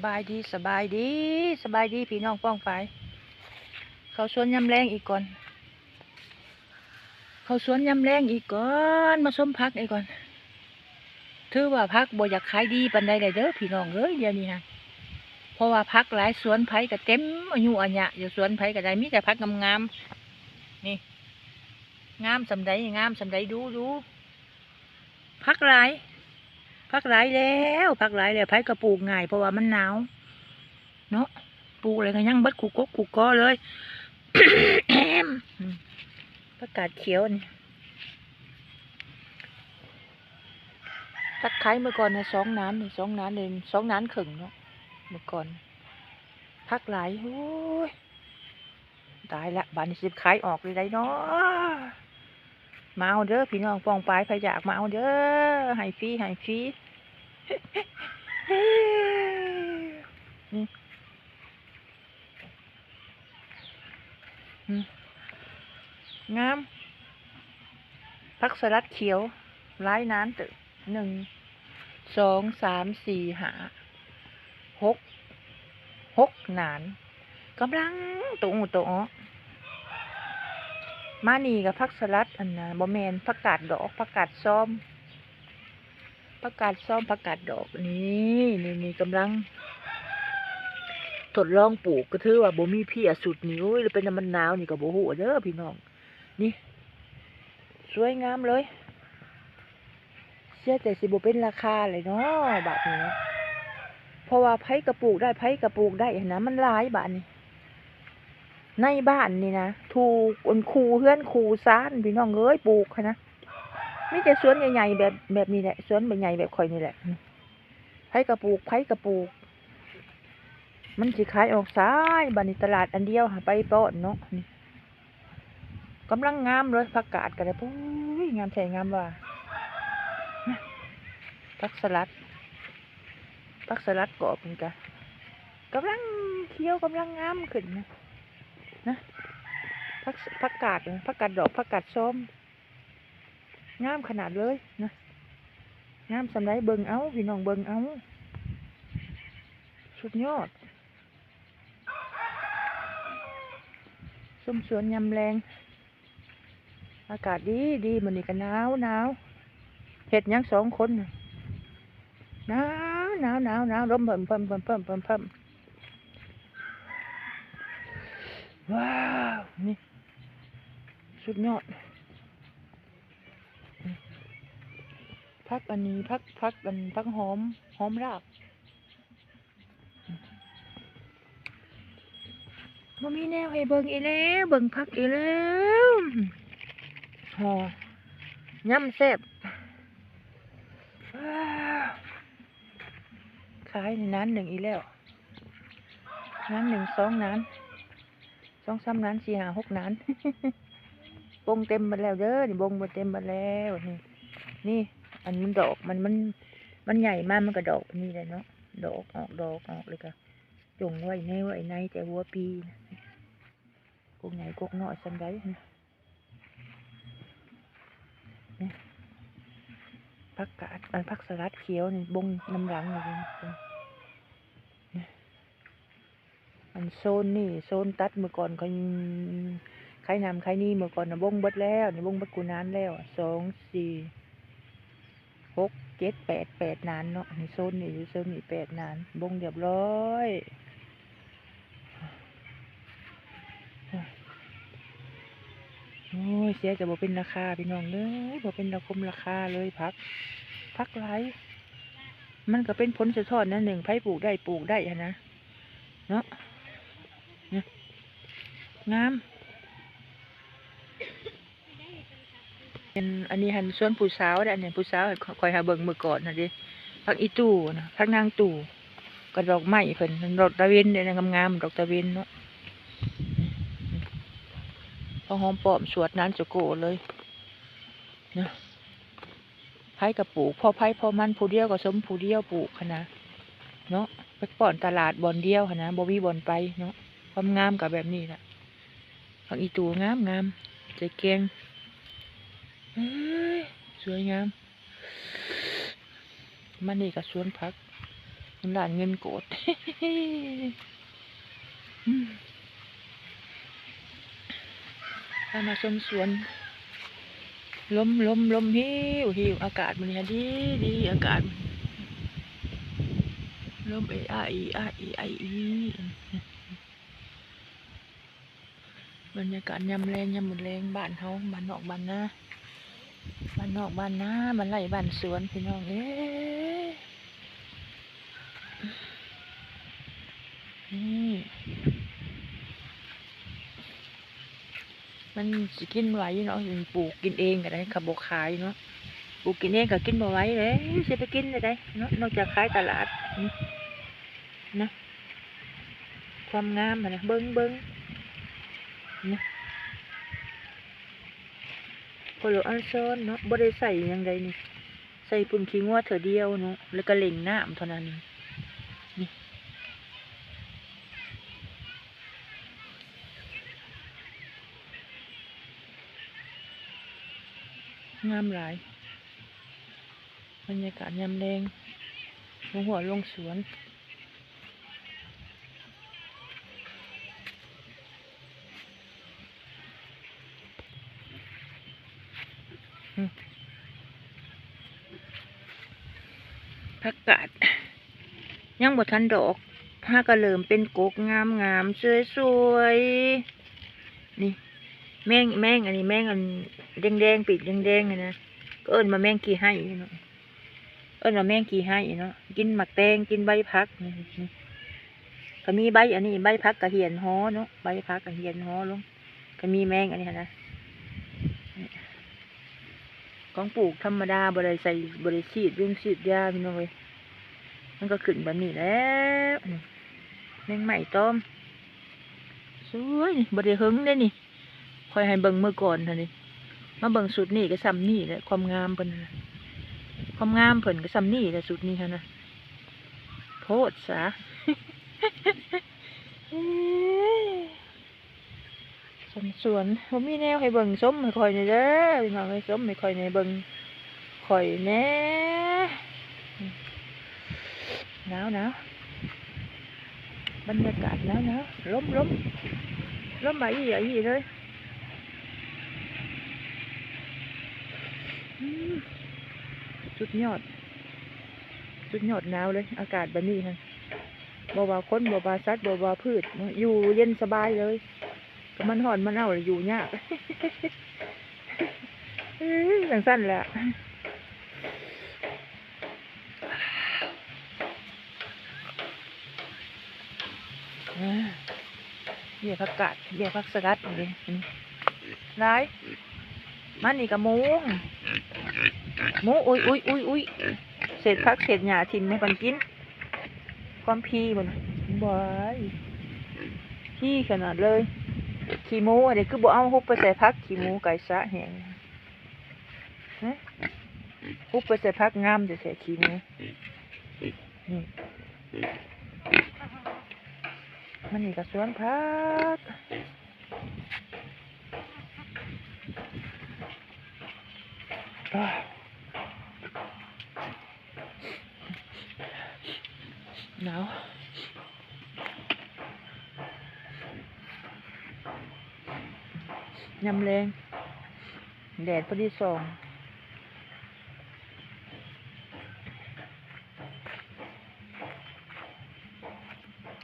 ສະບາຍດີ ສະບາຍດີ ສະບາຍດີພີ່ນ້ອງປ້ອງປາຍ. ເຂົ້າສວນຍາມແລງອີກກ່ອນ ເຂົ້າສວນຍາມແລງອີກກ່ອນ ມາຊົມຜັກອີກກ່ອນ. ຖືວ່າຜັກບໍ່ຢາກຂາຍດີປານໃດແລ້ວເດີພີ່ນ້ອງເອີຍ ດຽວນີ້ຫັ້ນ ເພາະວ່າຜັກຫຼາຍ ສວນໃຜກໍເຕັມອາຍຸອາຍະຢູ່ ສວນໃຜກໍໄດ້ ມີແຕ່ຜັກງາມໆ ນີ້ ງາມສ່ຳໃດ ງາມສ່ຳໃດ ດູ ດູ ຜັກຫຼາຍ ຜັກຫຼາຍແລ້ວ ຜັກຫຼາຍແລ້ວ ໃຜກໍປູກງ່າຍ ເພາະວ່າມັນໜາວເນາະ ປູກແລ້ວກໍຍັງເບິດຄູ່ກົກຄູ່ກໍເລີຍ. ຜັກກາດຂຽວນີ້ ຕັດຂາຍມື້ກ່ອນນະ ສອງໜານນີ້ ສອງໜານນີ້ ສອງໜານເຄິ່ງເນາະ ມື້ກ່ອນ ຜັກຫຼາຍ ໂອ້ຍ ຕາຍລະ ບາດນີ້ຊິຂາຍອອກຢູ່ໃດເນາະ. ມາເອົາເດີພີ່ນ້ອງປ້ອງປາຍ ໃຜຢາກມາເອົາເດີ ໃຫ້ຟຣີ ໃຫ້ຟຣີ ນີ້ ອືມ ງາມ ຜັກສະຫຼັດຂຽວ ຫຼາຍໜານເຕີບ ໜຶ່ງ ສອງ ສາມ ສີ່ ຫ້າ ຫົກ ຫົກໜານ ກຳລັງໂຕອູໂຕອອກ. ມານີ້ກໍຜັກສະຫຼັດ ອັນນະ ບໍ່ແມ່ນ ຜັກກາດດອກ ຜັກກາດຊອມ ຜັກກາດຊອມ ຜັກກາດດອກ ນີ້ ນີ້ ນີ້ ກຳລັງທົດລອງປູກ ກໍຖືວ່າບໍ່ມີເພຍຊຸດນີ້. ໂອ້ຍ ແລ້ວເປັນຫຍັງມັນໜາວນີ້ກໍບໍ່ຮູ້ເດີພີ່ນ້ອງ. ນີ້ ສວຍງາມເລີຍ ເສຍແຕ່ຊິບໍ່ເປັນລາຄາເລີຍເນາະ ບາດນີ້ເນາະ ເພາະວ່າໃຜກໍປູກໄດ້ ໃຜກໍປູກໄດ້ຫັ້ນນະ ມັນຫຼາຍບາດນີ້. ໃນບ້ານນີ້ນະ ທຸກຄົນຄູ່ເຮືອນຄູ່ຊານ ພີ່ນ້ອງເອີຍ ປູກຫັ້ນນະ ມີແຕ່ສວນໃຫຍ່ໆ ແບບ ແບບນີ້ແຫຼະ ສວນໃຫຍ່ໆ ແບບຂ້ອຍນີ້ແຫຼະ ໃຜກໍປູກ ໃຜກໍປູກ ມັນຊິຂາຍອອກໃສ ບາດນີ້ຕະຫຼາດອັນດຽວຫາໄປປ້ອນເນາະ. ນີ້ ກຳລັງງາມເລີຍ ຜັກກາດກໍໄດ້ ໂອ້ຍ ງາມແທ້ງາມວ່າ ນະ ຜັກສະຫຼັດ ຜັກສະຫຼັດກອບນີ້ກະກຳລັງຂຽວ ກຳລັງງາມຂຶ້ນນະ ນະ ຜັກ ຜັກກາດ ຜັກກາດດອກ ຜັກກາດຊອມ ງາມຂະໜາດເລີຍນະ ງາມສ່ຳໃດ ເບິ່ງເອົາ ພີ່ນ້ອງເບິ່ງເອົາ ສຸດຍອດ. ຊົມສວນຍາມແລງ ອາກາດດີດີ ມື້ນີ້ກໍໜາວໜາວ ເຮັດຫຍັງສອງຄົນນະ ໜາວໜາວໜາວໜາວ ລົມເພີ່ມໆໆໆ ວ້າວ ນີ້ ສຸດຍອດ ຜັກອັນນີ້ ຜັກ ຜັກອັນ ຜັກຫອມ ຫອມລາກ ບໍ່ມີແນວໃຫ້ເບິ່ງອີກແລ້ວ ເບິ່ງຜັກອີກແລ້ວ ຫໍ່ ຍຳແຊບ ຂາຍນີ້ໜານໜຶ່ງອີກແລ້ວ ໜານໜຶ່ງ ສອງໜານ ສອງສາມໜານ ສີ່ຫ້າຫົກໜານ ບົງເຕັມໝົດແລ້ວເດີ ນີ້ບົງໝົດເຕັມໝົດແລ້ວ ນີ້ ນີ້ ອັນມັນດອກ ມັນ ມັນ ມັນໃຫຍ່ມາ ມັນກໍດອກນີ້ແຫຼະເນາະ ດອກອອກ ດອກອອກ ແລ້ວກໍຈົ່ງໄວ້ໃນ ໄວ້ໃນແຕ່ຫົວປີນະ ກົກໃຫຍ່ກົກນ້ອຍສ່ຳໃດນະ ນີ້ ຜັກກາດ ອັນ ຜັກສະຫຼັດຂຽວນີ້ ບົງນຳຫຼັງນີ້ ນີ້. ອັນໂຊນນີ້ ໂຊນຕັດມື້ກ່ອນ ຂ້ອຍຂາຍນັ້ນຂາຍນີ້ ມື້ກ່ອນນະ ບົງເບິດແລ້ວ ນີ້ບົງເບິດກູນານແລ້ວ ສອງ ສີ່ ຫົກ ເຈັດ ແປດ ແປດໜານເນາະ ນີ້ໂຊນນີ້ ຢູ່ໂຊນນີ້ແປດໜານ ບົງຮຽບຮ້ອຍ. ໂອ້ຍ ເສຍແຕ່ບໍ່ເປັນລາຄາ ພີ່ນ້ອງເອີຍ ບໍ່ເປັນລາຄົມລາຄາເລີຍ ຜັກ ຜັກຫຼາຍ ມັນກໍເປັນຜົນສະທ້ອນແນວໜຶ່ງ ໃຜປູກໄດ້ ປູກໄດ້ຫັ້ນນະ ເນາະ ນີ້ ງາມ ອັນ ອັນນີ້ຫັ້ນສວນຜູ້ສາວເດ້ ອັນນີ້ຜູ້ສາວຂ້ອຍຫາເບິ່ງມື້ກ່ອນຫັ້ນເດ້ ຜັກອີ່ຕູ່ນະ ຜັກນາງຕູ່ ກໍດອກໄມ້ເພິ່ນ ດອກຕາເວັນເດ້ ງາມໆ ດອກຕາເວັນເນາະ ພໍຫອມປ້ອມສວດນານຈະໂກເລີຍນະ. ໃຜກໍປູກ ພໍໃຜພໍມັນ ຜູ້ດຽວກໍສົມຜູ້ດຽວປູກຫັ້ນນະເນາະ ໄປປ້ອນຕະຫຼາດບ່ອນດຽວຫັ້ນນະ ບໍ່ມີບ່ອນໄປເນາະ. ຄວາມງາມກໍແບບນີ້ລະ ຜັກອີ່ຕູ່ງາມໆ ໃສ່ແກງ ເອີຍ ສວຍງາມ. ມານີ້ກໍສວນຜັກ ລ້ານເງິນໂກດ. ພາມາຊົມສວນ ລົມ ລົມ ລົມ ຫິວ ຫິວ ອາກາດມື້ນີ້ດີ ດີ ອາກາດ ລົມເອອາອີອາອີອາອີ. ບັນຍາກາດຍາມແລງ ຍາມມື້ແລງ ບ້ານເຮົາ ບ້ານນອກບ້ານນາ ບ້ານນອກບ້ານນາ ບ້ານໄຮ່ບ້ານສວນ ພີ່ນ້ອງເອີຍ. ນີ້ ມັນຊິກິນໄຫວເນາະ ປູກກິນເອງກໍໄດ້ ເຂົາບໍ່ຂາຍເນາະ ປູກກິນເອງກໍກິນບໍ່ໄຫວແລ້ວ ຊິໄປກິນແນວໃດເນາະ ນອກຈາກຂາຍຕະຫຼາດ. ນີ້ນະ ຄວາມງາມຫັ້ນນະ ເບິ່ງ ເບິ່ງ ນີ້ ໂຄໂລອອນຊອນເນາະ ບໍ່ໄດ້ໃສ່ຫຍັງໃດນີ້ ໃສ່ຝຸ່ນຂີ້ງົວເທື່ອດຽວເນາະ ແລ້ວກໍເລັ່ງນ້ຳເທົ່ານັ້ນນີ້. ນີ້ ງາມຫຼາຍ ບັນຍາກາດຍາມແລງ ຫົວຫົວລົງສວນ. ອືມ ຜັກກາດຍັງບໍ່ທັນດອກ ຫາກະເລີ່ມເປັນກົກງາມໆ ສວຍໆ. ນີ້ ແມງ ແມງອັນນີ້ ແມງອັນແດງໆ ປີກແດງໆ ຫັ້ນນະ ເອີ້ນວ່າແມງຂີ້ໄຫ້ເນາະ ເອີ້ນວ່າແມງຂີ້ໄຫ້ເນາະ ກິນໝາກແຕງ ກິນໃບຜັກນີ້. ນີ້ ກໍມີໃບອັນນີ້ ໃບຜັກກະຫຽນຫໍເນາະ ໃບຜັກກະຫຽນຫໍລົງ ກໍມີແມງອັນນີ້ຫັ້ນນະ. ຂອງປູກທຳມະດາ ບໍ່ໄດ້ໃສ່ ບໍ່ໄດ້ສີດຍຸງສີດຢາ ພີ່ນ້ອງເອີຍ ມັນກໍຂຶ້ນແບບນີ້ແຫຼະ. ແມງໄມ້ຕອມ ສວຍ ນີ້ ບໍ່ໄດ້ເຫິງເດ້ນີ້ ຂ້ອຍໃຫ້ເບິ່ງມື້ກ່ອນຫັ້ນນີ້ ມາເບິ່ງຊຸດນີ້ກໍຊ່ຳນີ້ແຫຼະ ຄວາມງາມເພິ່ນຫັ້ນນະ ຄວາມງາມເພິ່ນກໍຊ່ຳນີ້ແຫຼະ ຊຸດນີ້ຫັ້ນນະ ໂພດສາ. ຊົມສວນ ບໍ່ມີແນວໃຫ້ເບິ່ງ ຊົມໃຫ້ຂ້ອຍແດ່ເດີ ພີ່ນ້ອງເອີຍ ຊົມໃຫ້ຂ້ອຍແດ່ ເບິ່ງຂ້ອຍແດ່. ໜາວໆ ບັນຍາກາດໜາວໆ ລົມໆ ລົມອາອີອາອີເລີຍ. ອືມ ສຸດຍອດ ສຸດຍອດໜາວເລີຍ ອາກາດແບບນີ້ຫັ້ນ ບໍ່ວ່າຄົນ ບໍ່ວ່າສັດ ບໍ່ວ່າພືດ ຢູ່ເຢັນສະບາຍເລີຍ. ກໍມັນຮ້ອນມັນເອົາ ຢູ່ຍາກ ຈັ່ງຊັ້ນແຫຼະ. ເອີ ເບ້ຍຜັກກາດ ເບ້ຍຜັກສະລັດນີ້ເດ້ ຫຼາຍ ມານີ້ກໍໝູ ໝູ ອຸຍໆໆໆ ເສດຜັກເສດຫຍ້າຖິ້ມໃຫ້ມັນກິນ. ຄວາມຜີບໍ່ນະ ບາຍ ຜີຂະໜາດເລີຍ. ຂີ້ໝູອັນນີ້ຄືບໍ່ເອົາຮຸບໄປໃສ່ຜັກ ຂີ້ໝູໄກ່ສະແຫ້ງ ຫຶ ຮຸບໄປໃສ່ຜັກງາມແທ້ໆ ຂີ້ໝູ. ນີ້ ມານີ້ກໍສວນຜັກ. ອ້າ ໜາວ ຍາມແລງ ແດດພໍດີສ່ອງ.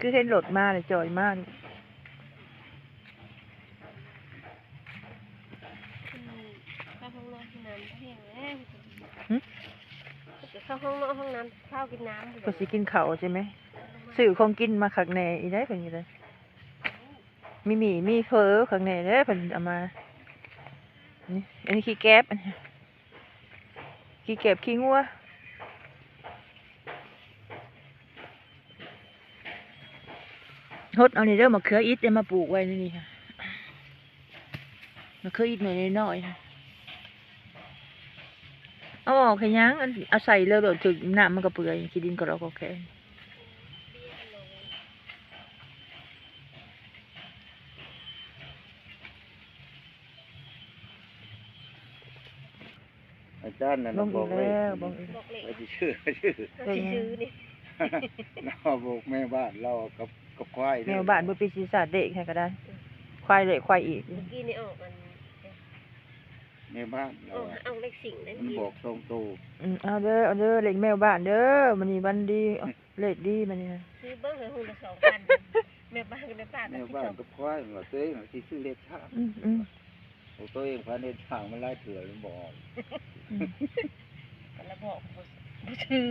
ຄືເຫັນລົດມາແລ້ວ ຈ່ອຍມາ. ອືມ ເຂົ້າຫ້ອງນອນຫ້ອງນ້ຳກໍແຫ້ງແລ້ວ. ຫຶ ເພິ່ນກໍເຂົ້າຫ້ອງນອນຫ້ອງນ້ຳ ເຂົ້າກິນນ້ຳ. ເພິ່ນຊິກິນເຂົ້າໃຊ່ໄໝ? ຊື້ຂອງກິນມາຄັກແນ່ອີໃດ໋ເພິ່ນກໍໄດ້. ມີໝີ່ມີເຝີຄັກແນ່ເດ້ ເພິ່ນເອົາມາ. ນີ້ ອັນນີ້ຂີ້ແກບ ອັນນີ້ ຂີ້ແກບຂີ້ງົວ. ຫົດເອົານີ້ເດີ ໝາກເຂືອອິດໄດ້ມາປູກໄວ້ໃນນີ້ ໝາກເຂືອອິດໜ່ວຍນ້ອຍໆ ເອົາອອກເຮັດຫຍັງ? ອັນ ເອົາໃສ່ເລີຍໂລດ ຖືກນ້ຳມັນກໍເປື່ອຍ ຂີ້ດິນກໍລອກກໍແຄ. ອາຈານນັ້ນ ລົງອີກແລ້ວ ບອກເລກ ບອກເລກ ວ່າຊິຊື້ ວ່າຊິຊື້ ວ່າຊິຊື້ນີ້. ລາວບອກແມ່ບ້ານລາວກັບ ກັບຄວາຍເດີ ແມ່ບ້ານບໍ່ໄປຊີ້ສາດເລກໃຫ້ກໍໄດ້ ຄວາຍເລກຄວາຍອີກ ເມື່ອກີ້ນີ້ອອກອັນ ແມ່ບ້ານລາວ ອອກ ອອກເລກສິງເດ້ ມັນບອກສອງໂຕ ອືມ ເອົາເດີ ເອົາເດີ ເລກແມ່ບ້ານເດີ ມື້ນີ້ວັນດີ ເລກດີມື້ນີ້ ຊື້ເບິ່ງໃຫ້ຮູ້ລະສອງພັນ ແມ່ບ້ານກັບແມ່ບ້ານ ແມ່ບ້ານກັບຄວາຍວ່າຕົວເອງຊິຊື້ເລກຊ້າງ ອືມໆ ໂອ້ ຕົວເອງພັນເຮັດຊ້າງມາຫຼາຍເທື່ອແລ້ວບໍ່ອອກ ອືມ ກໍລະບອກບໍ່ ບໍ່ຊື້